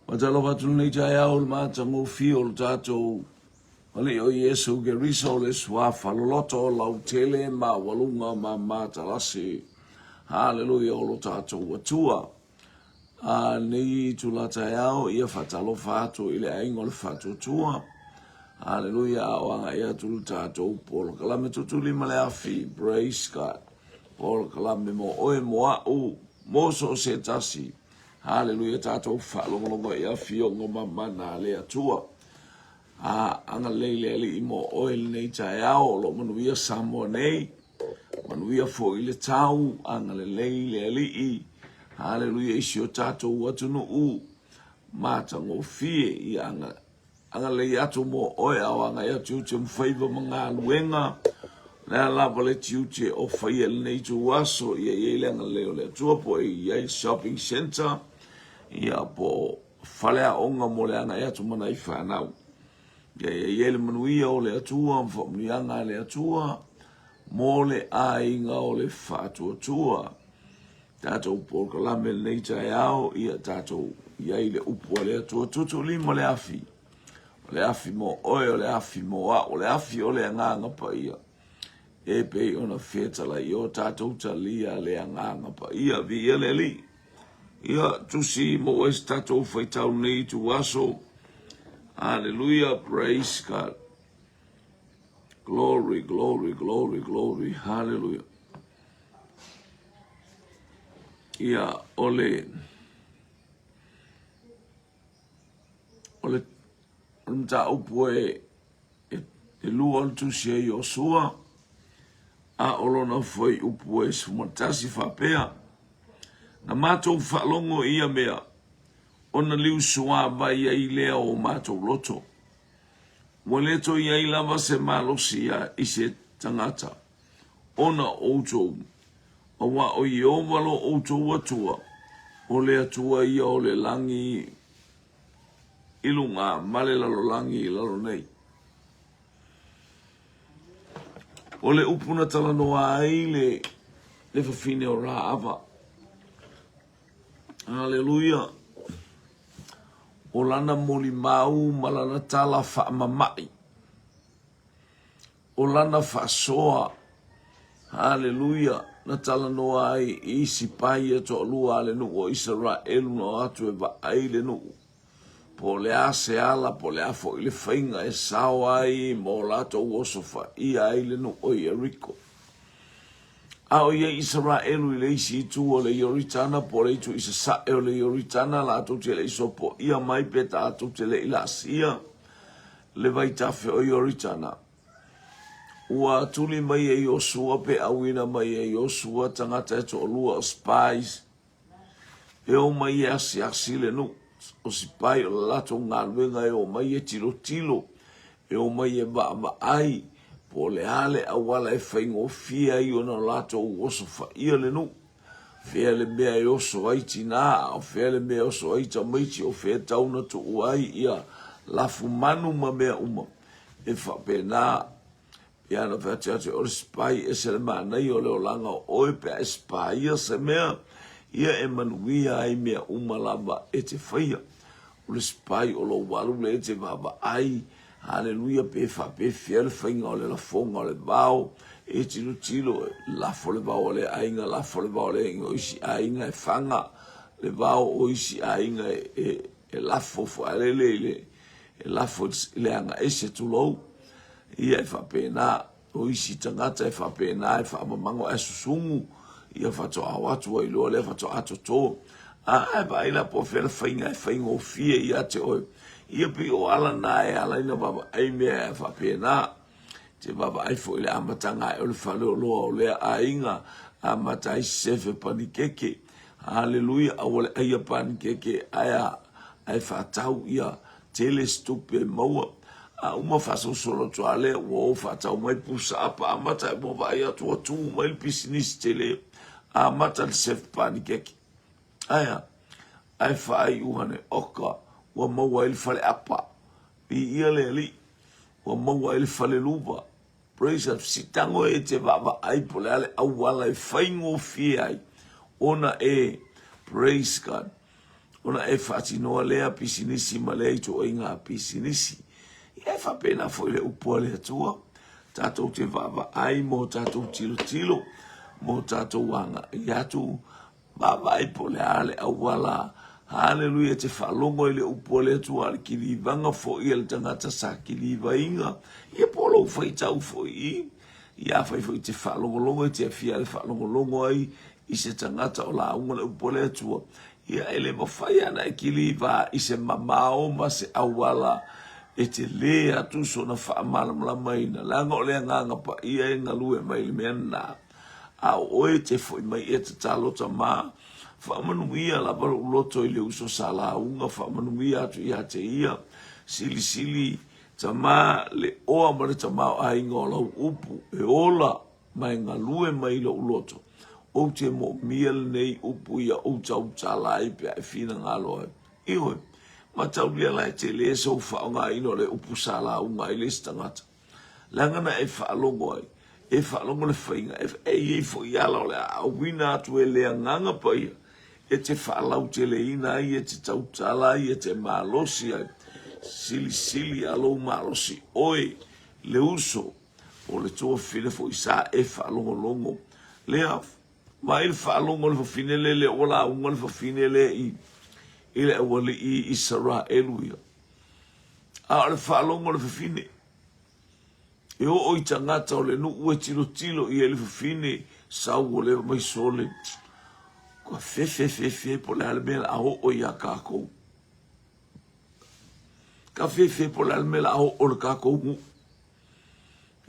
Faatalofa atu lenei taeao i le matagofie o le tatou Alii o Iesu Keriso o le Suafa loloto o lautele maualuga ma matalasi. Haleluia o lo tatou Atua. A lenei itula taeao, ia faatalofa atu i le aiga o le Faatuatua. Haleluia, a o agai atu le tatou polokalame tutuli ma le afi. Praise God. Polokalame mo oe, mo a'u, mo so o se tasi. Haleluia, tatou faalogologo i afioga ma mana a le Atua. A agalelei le Alii mo oe lenei taeao, o lo o manuia Samoa nei, manuia foi le tau, agalelei le Alii. Haleluia i si o tatou atunuu matagofie, ia agalelei atu mo oe a o agai atu i tiute ma faiva ma galuega. O le a lava le tiute o faia i lenei ituaso, ia i ai le agalelei o le Atua, po o i ai shopping centre, ia po o faleaoga mo le agai atu ma nai fanau. Ia i ai le manuia o le Atua ma faamanuiaga a le Atua mo le aiga o le faatuatua. Tatou polokalame lenei taeao, ia tatou i ai le upu a le Atua, tuutuulima le afi. O le afi mo oe, o le afi mo a'u, o le afi o le Agaga Paia. E pei ona fetalai i o tatou talia le Agaga Paia. Viia le Alii. Ia, tusi maua ai se tatou faitau lenei ituaso. Hallelujah, praise God. Glory, glory, glory, glory, hallelujah. Ia, o le o le o le mataupu e e, e lua o le tusi a Iosua, a o lona fuaiupu e 11 faapea, Na matou faalogo i ia mea, ona liusuavai ai lea o matou loto. Ua le toe i ai lava se malosi ia i se tagata, ona o outou, aua o Ieova lo outou Atua, o le Atua ia o le lagi i luga ma le lalolagi i lalo nei. O le upu na talanoa ai le, le fafine o Raava. Aleluia. O lana molimau ma lana tala faamama'i. O lana faasoa, haleluia, na talanoa ai i isi paia toalua a le nuu o Isaraelu na o atu e vaai le nuu, po o le a se ala, po o le a foi le faiga e sao ai ma o latou osofaia ai le nuu o Ieriko. A o i ai Isaraelu i le isi itu o le Ioritana, po o le itu i sasae o le Ioritana, latou te le i sopoia mai pe tatou te le i laasia le vaitafe o Ioritana. Ua tuli mai e Iosua pe auina mai e Iosua tagata e toalua o spies e o mai e asiasi le nuu. O sipai o le latou galuega e o mai e tilotilo, e o mai e vaavaai po o le a le auala e faigofie ai ona latou osofaia le nuu. Fea le mea e oso ai tinā, o fea le mea e oso ai tamaiti, o fea e tau na tuu ai ia lafumanu ma mea uma. E faapena, pei ona fai atu ia te oe le spy, ese le manaia o le olaga o oe pe a e spy-ia se mea, ia e manuia ai mea uma lava e te faia. O le spy o lou alu lea e te vaavaai, haleluia, pe faapefea le faiga o le lafoga o le vao, e tilotilo, lafo le vao a lea aiga, lafo le vao a lea aiga, o isi aiga e faga le vao, o isi aiga e, e, e lafo faalele i le, e lafo i le aga ese tulou, ia e faapena. O isi tagata e faapena e faamamago ae susugu ia faatoa o atu ai loa lea faatoa toto. A e vaai la po o fea le faiga e faigofie ia te oe. Ia pei o ala na e ala ai na vaavaai mea e faapena. Te vaavaai foi i le amataga ae o le faleoloa o lea aiga amata ai sefe panikeke. Haleluia, aua le aia panikeke ae a ae faatau ia Tele se tupe e maua. A uma faasolosolo atu lava lea, ua o faatau mai pusa apa, amata ua vaai atu ua tu mai le pisinisi tele, amata le sefe panikeke. Ae a? Ae faaiu ane, oka, ua maua ai le faleapa. Viia le Alii. Ua maua ai le faleluva. Praise God. Sitago e te vaavaai po o le a le auala e faigofie ai ona e, praise God. Ona e faatinoa lea pisinisi ma lea ituaiga pisinisi. Ia e faapena foi le upu a le Atua, tatou te vaavaai mo tatou tilotilo, mo tatou agai atu, vaavaai po o le a le auala, haleluia, e te faalogo i le upu a le Atua, a le kilivaga foi a le tagata sa kilivaina, ia po o lou faitau foi i, ia afai foi e te faalogologo, e te afia le faalogologo ai i se tagata o lauga le upu a le Atua, ia e le mafai lava ona e kiliva i se mamao ma se auala e tele atu sona faamalamalamaina, leaga o le Agaga Paia e galue mai i le mea lena. A o oe e te foi mai e tatalo tama, faamanuia lava lou loto i le uso sa lauga, faamanuia atu ia te ia, silisili tama le oa ma le tamaoaiga o lau upu e ola ma e galue mai i lou loto. Ou te moomia lenei upu ia ou tautala ai pe a e finagalo ai. Ioe, mataulia la e tele sou faaaogaina o le upu sa lauga ai le isi tagata. Leaga na e faalogo ai, e faalogo le faiga, e i ai foi ala o le a auina atu e le Agaga Paia e te faalauteleina ai, e te tautala ai, e te malosi ai. Silisili a lou malosi oe le uso o le tuafafine foi sa e faalogologo lea vaai le faalogo o le fafine lea lea ua lauga le fafine lea i i le aualii Isaraelu ia a o le faalogo o le fafine e oo i tagata o le nuu e tilotilo i ai le fafine sau ua leva mai sole ua fefefefe po o le a le mea o le a oo ia tatou ka fefe po o le a le mea o le a oo i le tatou nuu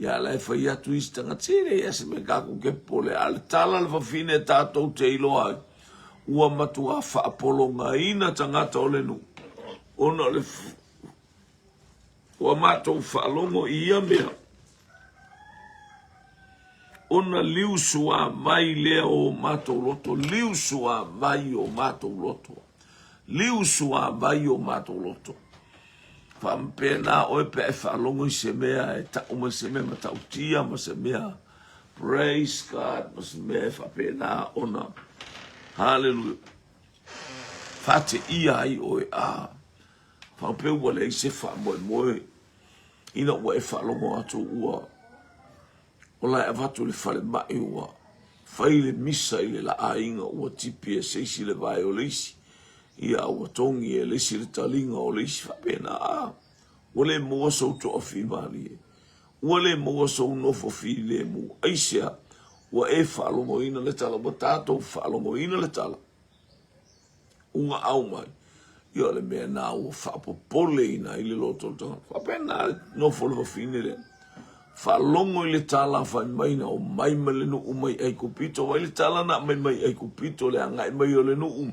Ia la e fai atu isi tagata, se leai lava se mea tatou te popole, a o le tala a le fafine tatou te iloa ai, ua matua faapologaina tagata o le nuu, ona o le ua matou faalogo i ia mea, ona liu suavai lea o matou loto, liu suavai o matou loto, liu suavai o matou loto. Faapena oe pe a e faalogo i se mea e tau mai se mea matautia ma se mea praise God ma se mea e faapena ona hallelujah faateia ai oe a faapea ua leai se faamoemoe ina ua e faalogo atu ua o la e avatu i le falemai ua fai le misa i le laaiga ua tipi e se isi le vae o le isi ia ua togi e le isi le taliga o le isi faapena a ua le maua sou toafimalie ua le maua sou nofo filemu aisea ua e faalogoina le tala ua tatou faalogoina le tala ua aumai, ia o le mea lena ua faapopoleina ai le loto o le tagata. Faapena le nofo o le fafine lea. Faalogo i le tala fai mai na omai mai le nuu mai Aikupito. Vaai le tala na aumai mai Aikupito le agai mai o le nuu.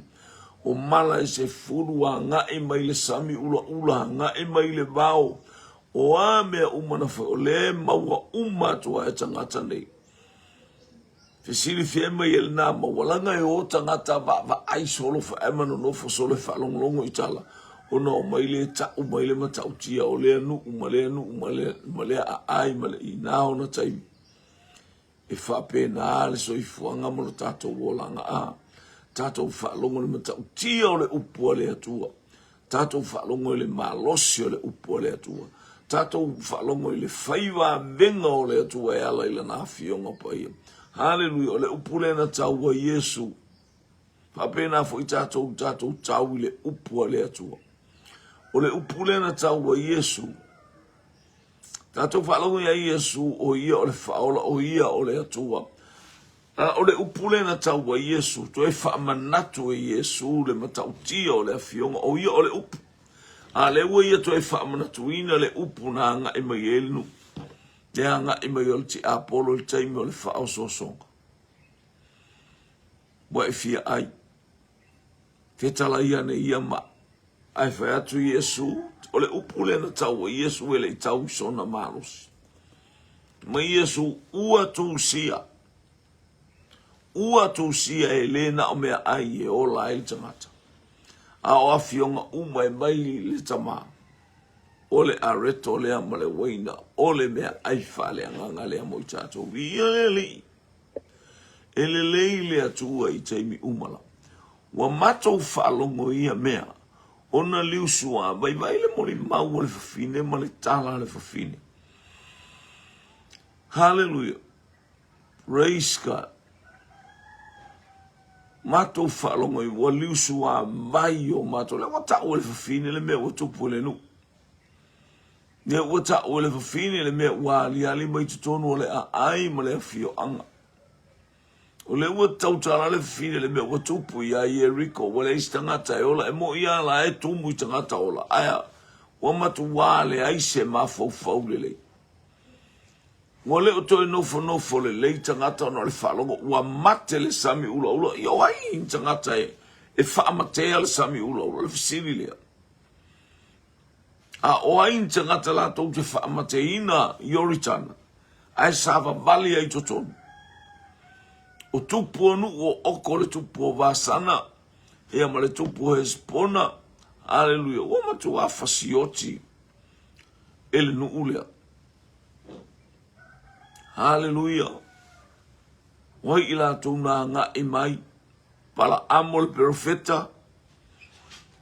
O mala e sefulu agai mai le sami ulaula, agai mai le vao. O a mea uma na fai, o lea e maua uma atu lava e tagata nei. Fesilafia mai e lena maualaga e o tagata vaavaai solo feae ma nonofo solo e faalogologo i tala, ona omai lea tau mai le matautia o lea nuu ma lea nuu ma lea, ma lea aai ma le ina ona taimi. E faapena le soifuaga ma lo tatou olaga a tatou faalogo i le matautia o le upu a le Atua. Tatou faalogo i le malosi o le upu a le Atua. Tatou faalogo i le faiva avega o le Atua e ala i Lana Afioga Paia. Haleluia! O le upu lea na tau ai Iesu. Faapena foi tatou, tatou tau i le upu a le Atua. O le upu lea na tau ai Iesu. Tatou faalogo ia Iesu, o ia o le Faaola, o ia o le Atua. A o le upu lea na tau ai Iesu, toe faamanatu e Iesu le matautia o le Afioga, o ia o le upu. A lea ua ia toe faamanatuina le upu na agai mai ai le nuu, le agai mai o le tiapolo i le taimi o le faaosoosoga. Ua e fia ai, fetalaia ane ia ma ae fai atu Iesu, o le upu lea na tau ai Iesu e le i tau i sona malosi. Mai Iesu, ua tusia. Ua tusia e le na o mea ai e ola ai le tagata. A o afioga uma e mai le tama, o le areto lea ma le uaina, o le mea ai faaleagaga lea mo i tatou. Ia le Alii, e lelei le Atua i taimi uma lava. Ua matou faalogo i ia mea, ona liusuā vaivai le molimau a le fafine ma le tala a le fafine. Haleluia! Praise God! Matou faalogo i ua liusuā vai o matou. Lea ua tau e le fafine le mea ua tupu i le nuu. Lea ua tau e le fafine le mea ua aliali mai totonu o le aai ma le afioaga. O lea ua tautala le fafine i le mea ua tupu iā Ieriko, ua leai se tagata e ola, e moni lava la e tumu i tagata ola, ae ua matuā leai se mafaufau lelei. Ua le o toe nofonofo lelei tagata ona o le faalogo ua mate le sami ulaula. Ia o ai ni tagata e faamatea le sami ulaula? O le fesili lea. A o ai ni tagata latou te faamateina Ioritana ae savavali ai i totonu? O tupu o nuu o Oko, le tupu o Vasana, ia ma le tupu o Hesepona, aleluia, ua matuā fasioti e le nuu lea. Aleluia. O ai i latou na agai mai? Palaamo le perofeta.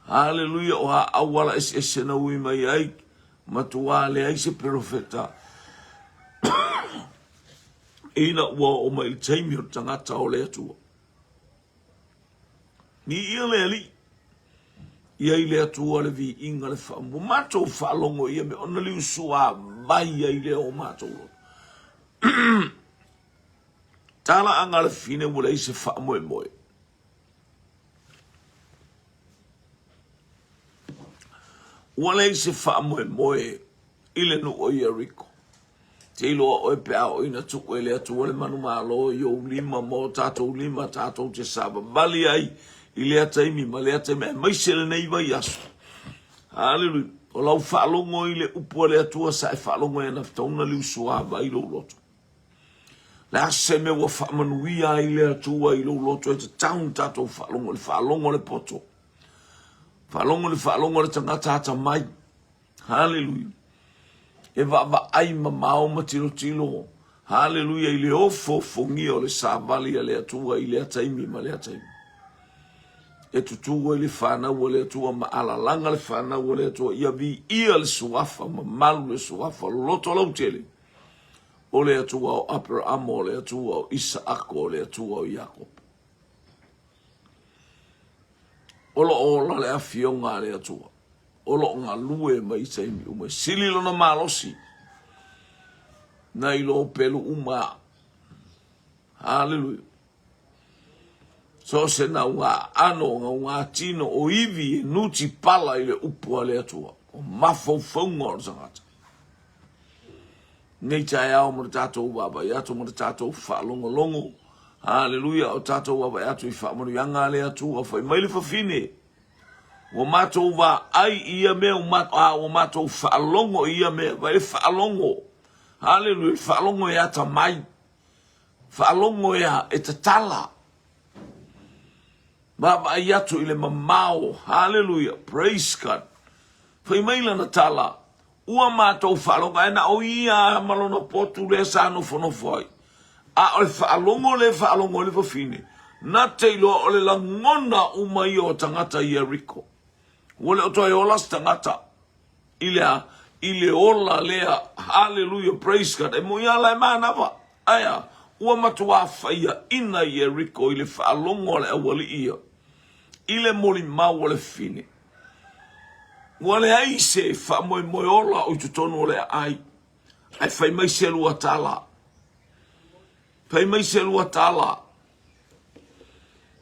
Haleluia, o a auala eseese na ui mai ai, matuā leai se perofeta ina ua oo mai i le taimi o le tagata o le Atua. Viia le Alii, ia i le Atua le viiga le faamoa. Matou faalogo ia mea ona liusuavai ai lea o matou loto. Talaaga a le fine ua leai se faamoemoe. Ua leai se faamoemoe i le nuu o Ieriko. Te iloa oe pe a oo ina tuu e le Atua le manumalo i ou lima ma o tatou lima tatou te savavali ai i lea taimi ma lea taimi aemaise lenei vaiaso. Haleluia. O lau faalogo i le upu a le Atua sa e faalogo ai anafi liu suava i lou loto. Le a se mea ua faamanuia ai le Atua i lou loto e tatau ona tatou faalogo i le faalogo a le poto. Faalogo i le faalogo a le tagata atamai. Haleluia. E vaavaai mamao ma tilotilo. Haleluia i le ofoofogia o le savali a le Atua i lea taimi ma lea taimi. E tutū ai le fanau a le Atua ma alalaga le fanau a le Atua ia viia le suafa mamalu le suafa loto lautele o le Atua o Aperaamo, o le Atua o Isaako, o le Atua o Iakopo. O lo o ola le afioga a le Atua, o lo o galue mai i taimi uma, e sili lona malosi nai lo pelu uma. Haleluia. So o se nauga aano, nauga tino o ivi e nuti pala i le upu a le Atua, o mafaufauga o le tagata. Nei taeao mo le tatou vaavaai atu mo le tatou faalogologo. Haleluia, o tatou vaavaai atu i faamanuiaga a le Atua. Fai mai le fafine, ua matou vaai i ia mea, ua matou faalogo i ia mea. Vai le faalogo. Haleluia, le faalogo e atamai. Faalogo e, e tatala. Vaavaai atu i le mamao. Haleluia, praise God. Fai mai lana tala, Ua matou faalogo, ae na o ia ma lona potu lea sa nofonofo ai. A o le faalogo lea e faalogo ai le fafine, na te iloa o le lagona uma ia o tagata i Ieriko. Ua le o toe ola se tagata i le a? I le ola lea. Haleluia, praise God. E moni lava la e manava. Ae a? Ua matuā faiaina Ieriko i le faalogo a le aualii ia i le molimau a le fafine. Ua leai se faamoemoe ola o i totonu o le aai, ae fai mai se lua tala. Fai mai se lua tala.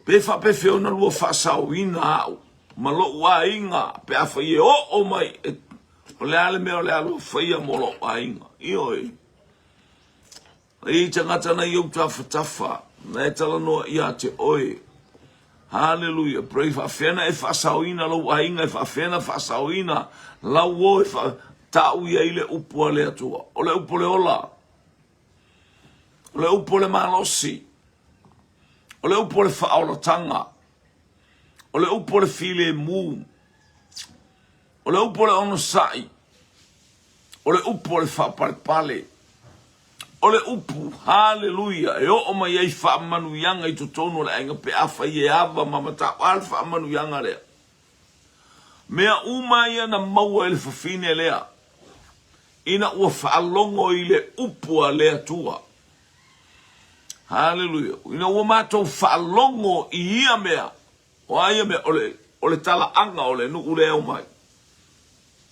Pe faapefea ona lua faasaoina au ma lou aiga pe afai e oo mai, e, o le a le mea o le a lua faia mo lou aiga. Ioe. E i ai tagata na i ou tafatafa, na e talanoa ia te oe. Haleluia. Pray faafea na e faasaoina lou aiga, e faafea na faasaoina lau o e fa tau i ai le upu a le Atua. O le upu o le ola. O le upu o le malosi. O le upu o le faaolataga. O le upu o le filemu. O le upu o le onosai. O le upu o le faapalepale. O le upu, Haleluia, e oo mai ai faamanuiaga i totonu o le aiga pe afai e ava ma matau'a le faamanuiaga lea. Mea uma ia na maua e le fafine lea ina ua faalogo i le upu a le Atua. Haleluia. Ina ua matou faalogo i ia mea, o a ia mea? O le, o le talaaga o le nuu lea e omai.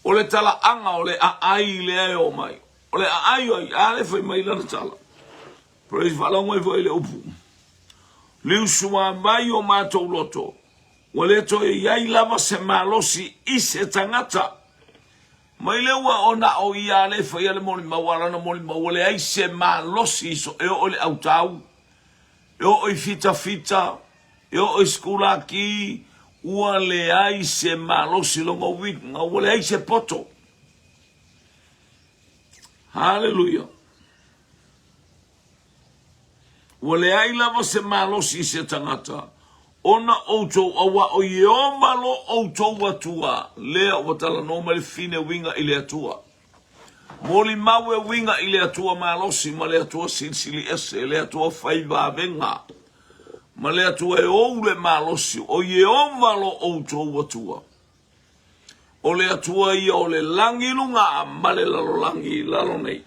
O le talaaga o le aai lea e omai. O le aai o ai? A lea fai mai lana tala. Praise, faalogo ai foi i le upu. Liusuavai o matou loto, ua le toe i ai lava se malosi i se tagata. Mai le ua o na o ia le faia le molimau, a lana molimau, ua leai se malosi i so, e oo i le autau, e oo i fitafita, e oo i sikulaki, ua leai se malosi lona uiga, ua leai se poto. Haleluia. Ua leai lava se malosi i se tagata, ona outou auā o Ieova lo outou Atua, lea ua talanoa mai le fine uiga i le Atua. Molimau e uiga i le Atua malosi ma le Atua silisili ese, le Atua fai vavega, ma le Atua e ou le malosi, o Ieova lo outou Atua. O le Atua ia o le lagi i luga ma le lalolagi i lalo nei.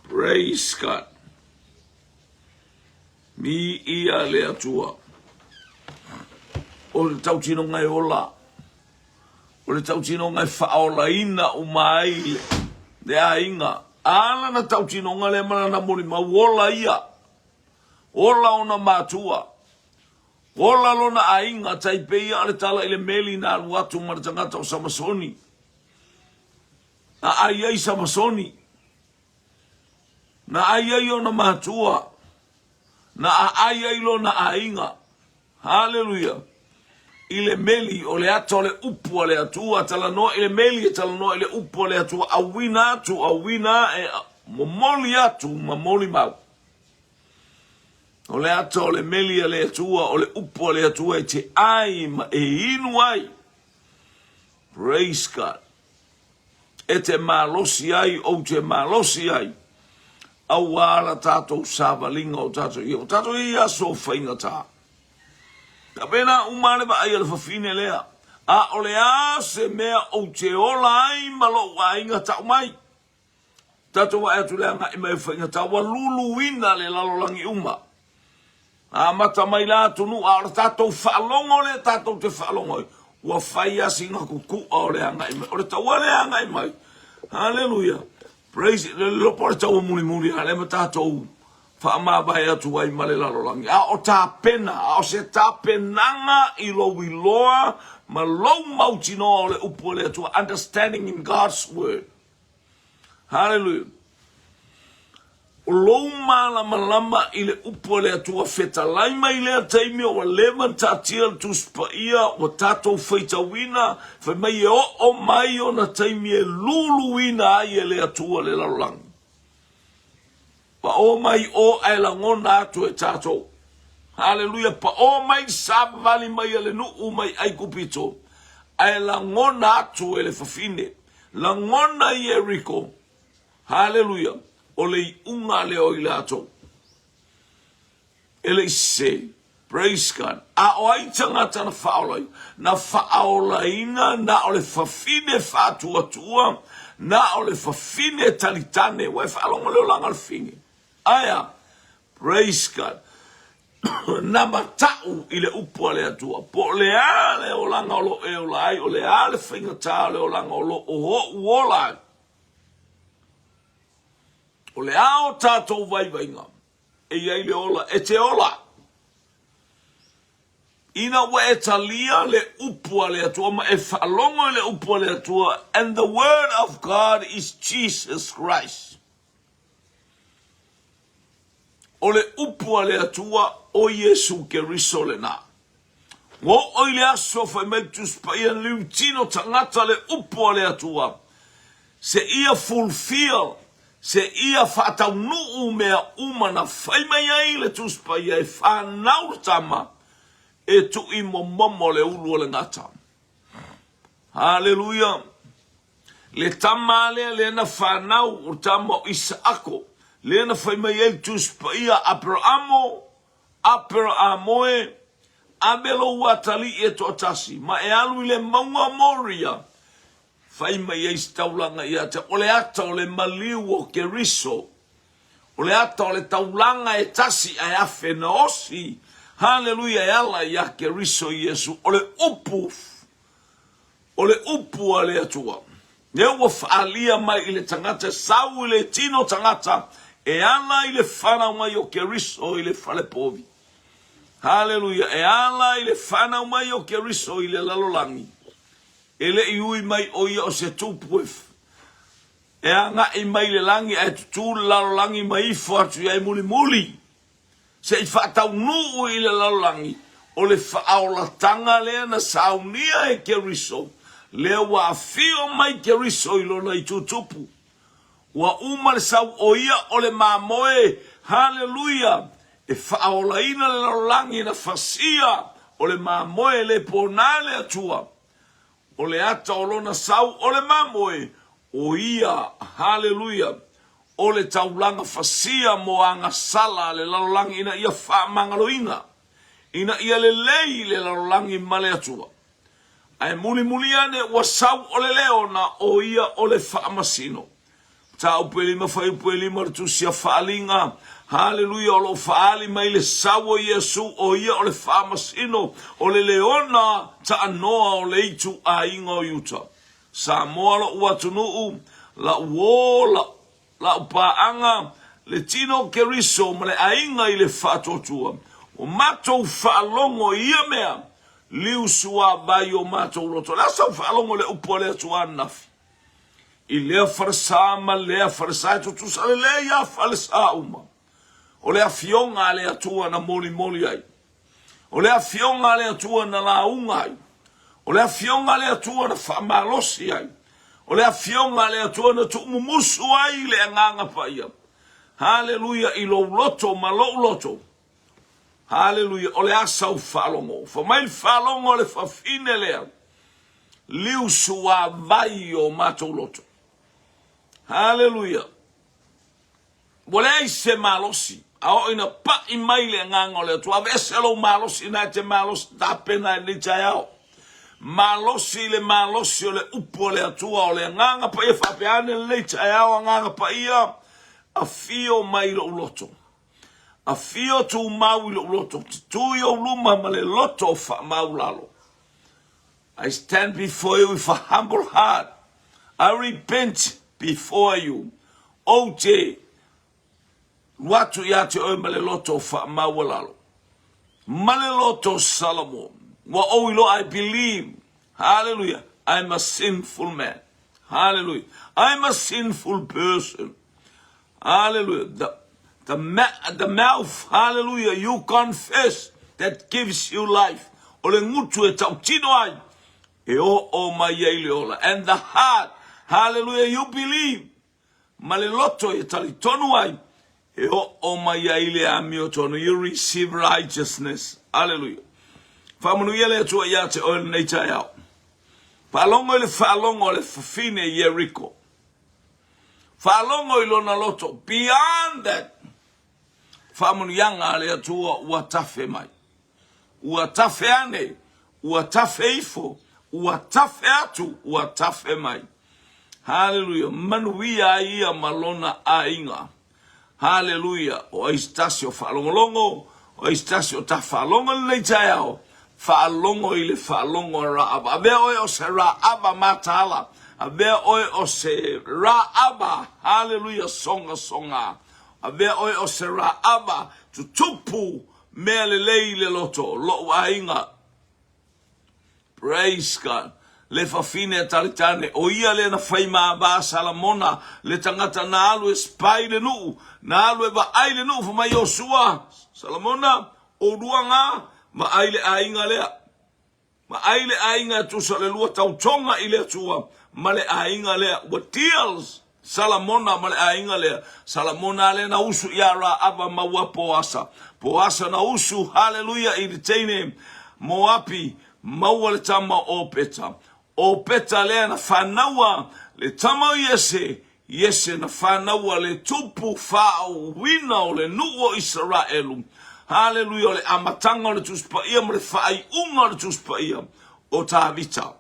Praise God. Mi ia le Atua. O le tautinoga e ola. O le tautinoga e faaolaina uma ai le, le aiga. A lana tautinoga lea ma lana molimau, ola ia. Ola ona matua. Ola lona aiga, tai pei a le tala i le meli na alu atu ma le tagata o Samasoni. Na ai ai Samasoni. Na ai ai ona matua. Na aai ai lona aiga. Haleluia. I le meli o le ata o le upu a le Atua, talanoa i le meli e talanoa i le upu a le Atua, auina atu, auina ae, momoli atu ma molimau. O le ata o le meli a le Atua, o le upu a le Atua e te ai ma e inu ai. Praise God. E te malosi ai, ou te malosi ai. Auā la tātou savaliga o tātou ia. O tātou ia i aso o faigata. Ka pēnā uma le vaai a le fafine lea. A o le a se mea ou te ola ai ma lou aiga tau mai. Tatou vaai atu le agai mai o faigata ua luluina le lalolagi uma. Amata mai la atunuu a o le tatou faalogo lea tatou te faalogo ai ua fai lava sina kuku'a o le agai mai. O le taua lea agai mai. Haleluia. Praise le iloa po o le taua mulimuli a lea ma tatou faamavae atu ai ma le lalolagi. A o tapena, a o se tapenaga i lou iloa ma lou mautinoa o le upu a le Atua, understanding in God's word. Haleluia. O lou malamalama i le upu a le Atua fetalai mai lea taimi ua leva na taatia le Tusi Paia ua tatou faitauina, fai mai e oo mai ona taimi e luluina ai e le Atua le lalolagi. Paʻo mai o ae lagona atu e tatou. Haleluia, paʻo mai le savavali mai a le nuu mai Aikupito, ae lagona atu e le fafine. Lagona i Ieriko. Haleluia, o le iuga lea o i latou. E le i sese. Praise God. A o ai tagata na faaolaina? Na faaolaina na o le fafine faatuatua, na o le fafine talitane. Ua e faalogo le olaga o le fafine. Aia, praise God. Na matau i le upu a le Atua. Po o le a le olaga o lo o e ola ai, o le a le faigata o le olaga o lo o ou ola ai. O le a o tatou vaivaiga. E i ai le ola, e te ola. Ina ua e talia le upu a le Atua ma e faalogo i le upu a le Atua, and the word of God is Jesus Christ. O le upu a le Atua o Iesu Keriso lena. Ua oo i le aso fai mai le Tusi Paia liutino tagata le upu a le Atua seia fulfill, seia faataunuu mea uma na fai mai ai le Tusi Paia e fanau le tama e tui momomo le ulu o le gata. Haleluia! Le tama lea lea na fanau, o le tama o Isaako. Lea na fai mai ai le Tusi Paia, Aperaamo, Aperaamo e, ave lou atalii e toatasi, ma e alu i le mauga o Moria, fai mai ai se taulaga ia te au. O le ata o le maliu o Keriso, o le ata o le taulaga e tasi ae afe na osi, haleluia, e ala ia Keriso Iesu, o le upu, o le upu a le Atua. Lea ua faaalia mai i le tagata e sau i le tino tagata e ala i le fanau mai o Keriso i le falepovi. Haleluia, e ala i le fanau mai o Keriso i le lalolagi. E le i ui mai ʻo ia o se tupu e e agai mai i le lagi ae tutū le lalolagi ma ifo atu i ai mulimuli se i faataunuu i le lalolagi o le faaolataga lea na saunia e Keriso, lea ua afio mai Keriso i lona itu tupu. Ua uma le sau o ia o le mamoe, haleluia, e faaolaina le lalolagi na fasia o le mamoe e le pona le Atua. O le ata o lona sau o le mamoe, o ia, haleluia, o le taulaga fasia mo agasala a le lalolagi ina ia faamagaloina, ina ia lelei le lalolagi ma le Atua. Ae mulimuli ane ua sau o le leona, o ia o le faamasino. Mataupu e lima fuaiupu e lima o le Tusi a Faaaliga. Haleluia, o lo o faaali mai le sau o Iesu, o ia o le faamasino, o le leona taanoa o le ituaiga o Iuta. Samoa loʻu atunuu, la'u uō, la'u, la'u paaga, le tino o Keriso ma le aiga i le faatuatua. Ua matou faalogo i ia mea, liu suavai o matou loto. O le a sau faalogo i le upu a le Atua ananafi? I lea falesa ma lea falesa e tutusa lelei a falesa uma. O le afioga a le Atua na molimoli ai. O le afioga a le Atua na lauga ai. O le afioga a le Atua na faamalosi ai. O le afioga a le Atua na tuumumusu ai le Agaga Paia. Haleluia i lou loto ma lou loto. Haleluia, o le a sau faalogo? Fai mai le faalogo a le fafine lea, liu suavai o matou loto. Haleluia. Ua leai se malosi, a oo ina paʻi mai le Agaga o le Atua, aveese lou malosi na e te malosi tapena i lenei taeao. Malosi i le malosi o le upu a le Atua, o le Agaga Paia faapea ane lenei taeao, Agaga Paia, afio mai i lou loto. Afio tumau i lou loto, ou te tu i ou luma ma le loto faamaulalo. I stand before you with a humble heart. I repent before you. Ou te alu atu ia te oe ma le loto faamaualalo. Ma le loto Salomon. Ua ou iloa, I believe. Hallelujah. I'm a sinful man. Hallelujah. I'm a sinful person. Hallelujah. The, the, the mouth, hallelujah, you confess that gives you life. O le gutu e tautino ai, e oo mai ai le ola. And the heart, hallelujah, you believe. Ma le loto e talitonu ai, e oo mai ai le amiotonu. You receive righteousness. Hallelujah. Faamanuia le Atua ia te oe lenei taeao. Faalogo i le faalogo a le fafine i Ieriko. Faalogo i lona loto, beyond that, faamanuiaga a le Atua ua tafe mai. Ua tafe ane, ua tafe ifo, ua tafe atu, ua tafe mai. Haleluia, manuia ai ia ma lona aiga. Haleluia! O ai se tasi o faalogologo, o ai se tasi o tafaalogo i lenei taeao, faalogo i le faalogo a Raaba. Avea oe o se Raaba mataala, avea oe o se Raaba, haleluia, sogasoga. Avea oe o se Raaba tutupu mea lelei i le loto, lou aiga. Praise God. Le fafine a Talitane, o ia lea na fai ma a Salamona, le tagata na alu e spy le nuu, na alu e vaai le nuu, fai mai Iosua, Salamona, oulua nga, vaai le aiga lea. Vaai le aiga e tusa o le lua tautoga i le Atua ma le aiga lea. Ua deals Salamona ma le aiga lea. Salamona lea na usu ia Raaba maua Poasa. Poasa na usu, haleluia, i le teine Moapi, maua le tama o Opeta. Opeta lea na fanaua le tama o Iese. Iese na fanaua le tupu faaouina o le nuu o Isaraelu. Haleluia, o le amataga o le Tusi Paia ma le faaiuga o le Tusi Paia o Tavita.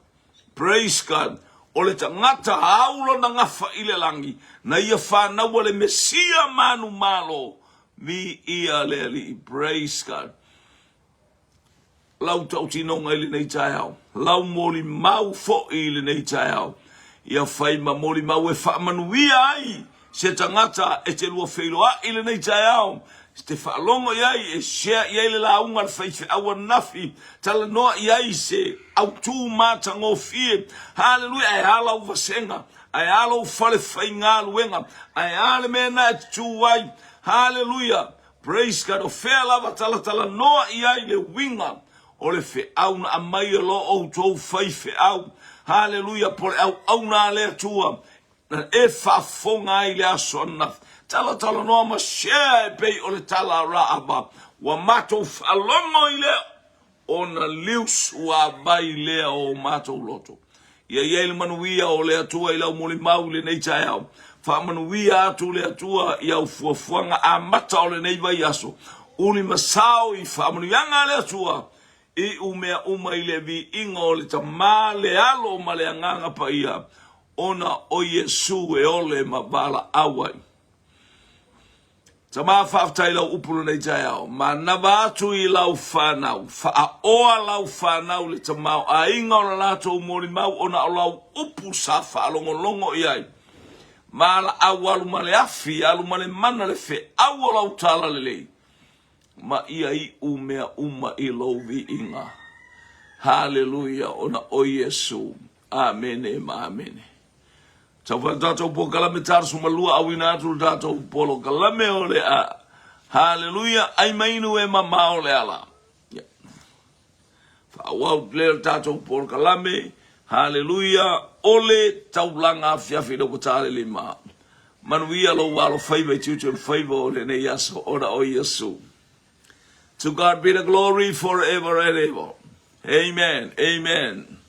Praise God. O le tagata au lona gafa i le lagi, na ia fanaua le Mesia manumalo. Viia le Alii. Praise God. Lau tautinoga i lenei taeao, lau molimau foi i lenei taeao, ia fai ma molimau e faamanuia ai se tagata e te lua feiloai i lenei taeao, e te faalogo i ai, e share i ai le lauga a le faifeau ananafi, talanoa i ai se autu matagofie. Haleluia! Ae a lau vasega? Ae a lou fale faigaluega? Ae a le mea na e te tu ai? Haleluia! Praise God, o fea lava talatalanoa i ai le uiga o le feau na aumai e lo outou faifeau. Haleluia, po le auauna a le Atua na e faafofoga ai i le aso ananafi. Talatalanoa ma share e pei o le tala a Raaba. Ua matou faalogo i le ona liu suavai lea o matou loto. Ia i ai le manuia o le Atua i lau molimau i lenei taeao. Faamanuia atu le Atua i au fuafuaga amata o lenei vaiaso. Uli ma sao i faamanuiaga a le Atua i u mea uma i le viiga o le Tama, le Alo ma le Agaga Paia, ona o Iesu e ole ma valaau ai. Tama faafetai lau upu lenei taeao. Manava atu i lau fanau. Faaoa lau fanau le tamaoaiga o la latou molimau ona o lau upu sa faalogologo i ai. Valaau alu ma le afi, alu ma le mana le feau o lau tala lelei. Ma ia iu mea uma i lou viiga. Haleluia ona o Iesu. Amene ma amene. Taufai le tatou polokalame 42 auina atu le tatou polokalame o le a Haleluia ai ma inu e mamao le ala. Yeah. Faaauau lea le tatou polokalame Haleluia o le taulaga afiafi le ua ta le lima. Manuia lou alofaiva i tiute ma faiva o lenei aso ona o Iesu. To God be the glory forever and ever. Amen. Amen.